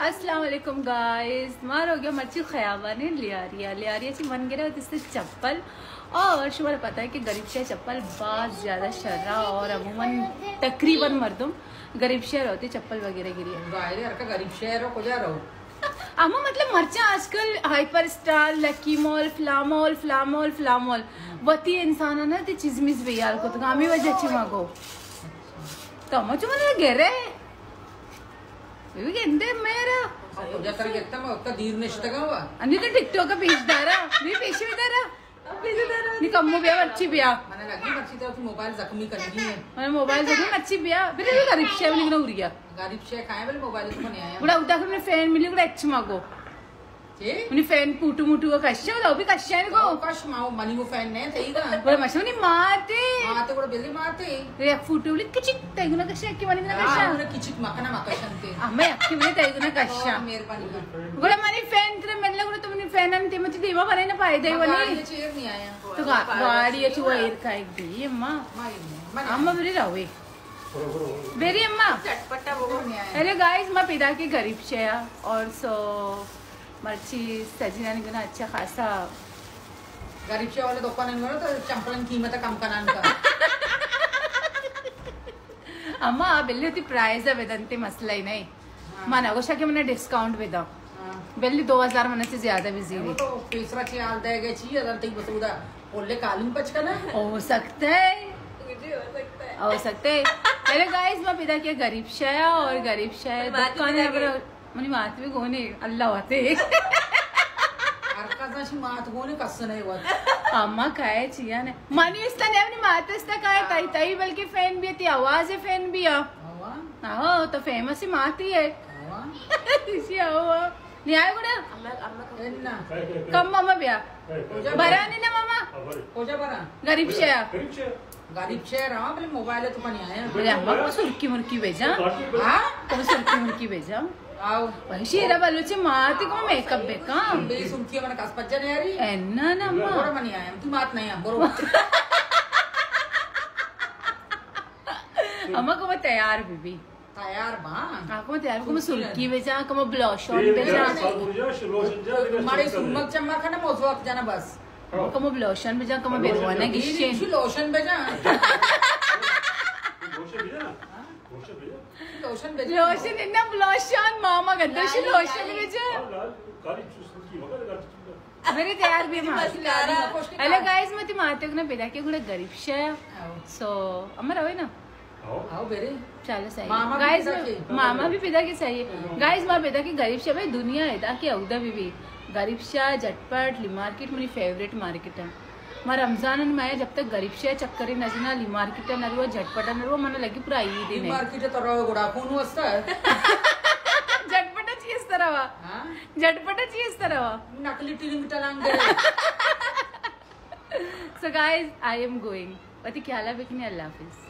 السلام علیکم گائز، ما روگیا مرچی خیابانی لیاریا۔ لیاریا چی من گرا دست چپل، اور شمارا پتہ ہے کہ غریب شاہ چپل باز زیادہ شرا، اور عموماً تقریباً مردم غریب شاہ روتے چپل وغیرہ گری۔ ظاہر ہے، ہر کا غریب شاہ رو کجا رو؟ اما مطلب مرچاں آج کل ہائپر اسٹار، لکی مال، فلامال، فلامال، فلامال، وتی انسانانا تی چیز میز بیال کتگا، ہمیں وجہ چی مگو۔ تو ہمو چو من گرے۔ بی گندے میرا۔ کجا تر گتا، ما اتنا دیر نشتگا ہوا۔ انی تو ٹک ٹاک کا پیش دارا، بی پیش بھی دارا۔ پیش دارا۔ نی کمو بیا، مرچی بیا۔ من لگی مرچی تو موبائل زخمی کر دی ہے۔ من موبائل زخمی، مرچی بیا۔ بی تو غریب شے، منی گنا اوریا۔ غریب شے کائے بل موبائل تو نہیں آیا۔ گڑا ادا کہ منی فین ملی، گڑا اچ مگو۔ چی؟ منی فین پوٹو موٹو کا کشا، او بھی کشا ہے کو۔ او کش ما، او منی وہ فین نہیں تھئی گا۔ گڑا مشو نی ماتے۔ ماتے گڑا بلی ماتے۔ یک فوٹو لی کچک تئی گنا کشا، کہ منی گنا ہاں، کشا۔ گڑا کچک مکنا مکشن تے۔ اما یک کی بلی تئی گنا کشا۔ او، مہربانی۔ گڑا منی فین ترے ملے، گڑا تو منی فین انتے متی دیما بنے نہ پائے دے ونی۔ گاڑی چیر نہیں آیا۔ تو گا-، گاڑی چو ایر کا ایک دی، اما۔ ماری نہیں، ماری اما بری راوی۔ بری اما۔ چٹپٹا بگو۔ ہیلو گائز، ما پیدا کے غریب شیا اور سو مرچی سجینانی گنا اچھا خاصا۔ غریب شے والے دکان انگو تو چمپلن قیمت کم کنان کا۔ اما بلے تی پرائز بدنتے مسئلہ ہی نہیں۔ ہاں۔ من گوشا کہ من ڈسکاؤنٹ بدا۔ ہاں۔ بلے دو ہزار من سے زیادہ بھی زیری۔ وہ تو پیسرا چی حال دے گئے چی، اگر تی بسودا پولے کالم پچ کنا۔ ہو سکتا ہے۔ مجھے ہو سکتا ہے۔ ہو سکتا ہے۔ ہیلو گائز، ما پیدا کیا غریب شایا اور غریب شایا دکان ہے۔ منی مات بھی گونے، اللہ واتے۔ ہر کس اش مات گونے کس نہیں وت۔ اما کائے چیا نے۔ منی استا نے منی مات استا کائے تئی، تئی بلکہ فین بھی تی آواز فین بھی آ۔ آوا۔ آہو، تو فیمس ہی ماتی ہے۔ آوا۔ اسی آوا۔ نہیں آئے گڑا؟ انا۔ کم ماما بیا۔ کجا برا نہیں نا ماما؟ کجا برا؟ غریب شیا۔ غریب شے۔ غریب شے رہا، بلے موبائل تو پنی آیا۔ بلے اما کو سرکی مرکی بھیجا۔ ہاں؟ کو سرکی مرکی بھیجا۔ آؤ۔ وحشی را بلوچ ماتی کو میک اپ بکا۔ بے سرکی من کس پجا نہیں آ رہی۔ اے نا نا اما۔ برو منی آیا، تی مات نہیں آ، برو۔ اما کو تیار بی بی۔ تیار با۔ آ، کم تیار، کم سرکی بجا، کم بلوشن بجا۔ ماڑے سرمک چما کنا موضوع جانا بس۔ کم بلوشن بجا، کم بیروانا گشے۔ لوشن بجا۔ لوشن بجا۔ لوشن انا بلوشن ماما گدش لوشن بجا۔ میرے تیار بی ماں۔ ہیلو گائز، متی ماتک نا پیدا کے گڑا غریب شے۔ سو، امر ہوئے نا۔ آؤ۔ آؤ بیرے۔ چلو صحیح۔ ماما بھی گائز، پیدا کے۔ ماما بھی پیدا کے صحیح ہے۔ گائز، ما پیدا کے غریب شے بھائی دنیا ہے، تاکہ اودا بھی بھی۔ غریب شاہ، جھٹ پٹ، لی مارکیٹ منی فیوریٹ مارکیٹ ہے۔ ما رمضان ان مایا جب تک غریب شاہ چکر نہ جنا، لی مارکیٹ نہ روا، جھٹ پٹ نہ روا، من لگی پورا عید ہی لی نہیں۔ مارکیٹ تو رو گڑا کون واسطہ ہے؟ جھٹ پٹ چی اس طرح وا؟ ہاں؟ جھٹ پٹ چی اس طرح وا؟ نقلی ٹیلنگ ٹلانگ ہے۔ So guys, I am going. وتی خیال بکنی، اللہ حافظ۔